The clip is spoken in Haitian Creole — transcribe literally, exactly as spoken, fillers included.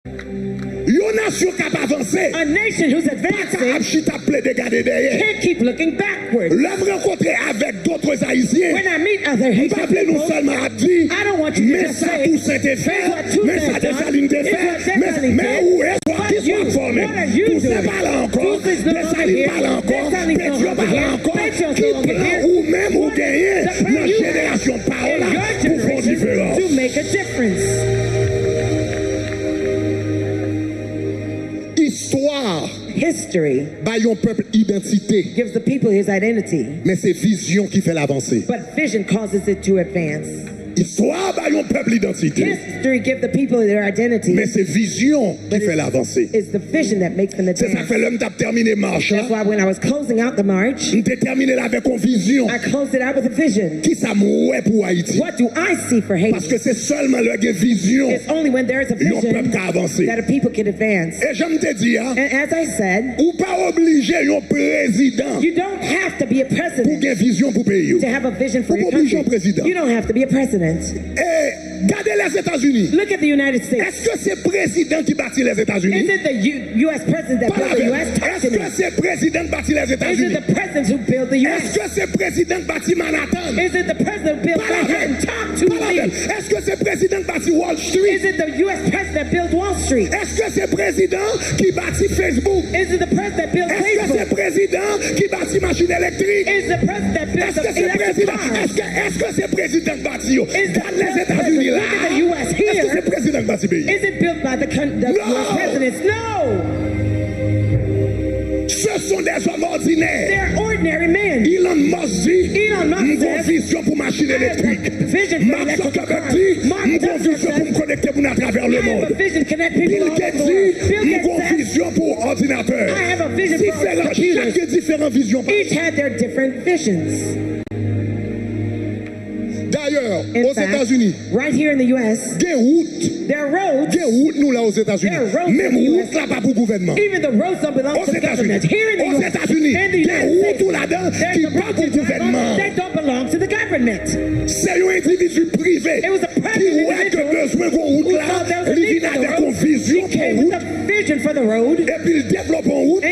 Yon nasyon k ap avanse pa ka ap chita ap plede gade dèyè. Lè m rankontre avèk d'autres Haïtiens, m pa vle nou sèlman ap di, men sa Toussaint te fè, men sa Desalin te fè, men, men ou e swa ki swa fòme. Toussaint pa la ankò, Desalin pa la ankò, Petyon pa la ankò. Ki plan ou menm ou genyen nan jenerasyon pa w la pou fè yon diferans? Istwa bay yon pèp idantite, men se vizyon ki fè l avanse. Istwa bay yon pèp lidantite, men se vizyon ki fè l avanse. Se sa k fè lè m t ap tèmine mach la, m te tèmine l avèk yon vizyon. Kisa m wè pou Ayiti? Paske se sèlman lè gen vizyon yon pèp ka avanse. E jan m te di a, ou pa oblije yon prezidan pou gen vizyon pou peyi w. Ou pa oblije yon prezidan. E gade Lèzetazini. Èske se prezidan ki bati Lèzetazini? Pale avè m. Èske se prezidan k bati Lèzetazini? Èske se prezidan k bati Manhattan? Pale avè m. Pale avè m. Èske se prezidan k bati Wall Street? Èske se prezidan ki bati Facebook? Èske se prezidan ki bati machin elektrik? Èske se prezidan? Èske, èske se prezidan k bati yo? Gad Lèzetazini la. Èske se prezidan k bati peyi? Non! Ce sont des hommes ordinaires. Elon Musk di, m gon vizyon pou machin elektrik. Mark Zuckerberg di, m gon vizyon pou m konekte moun atravè lemonn. Bill Gates di, m gon vizyon pou òdinatè. Diferan, chak gen diferan vizyon pa yo. Dayè, Ozetazini, gen wout. Gen wout nou la Ozetazini. Menm wout la pa pou gouvènman. Ozetazini, Ozetazini, gen wout ou ladan ki pa pou gouvènman. Se yon endividi prive ki wè ke bezwen gon wout la, li vin avèk yon vizyon pou wout, epi l devlope yon wout.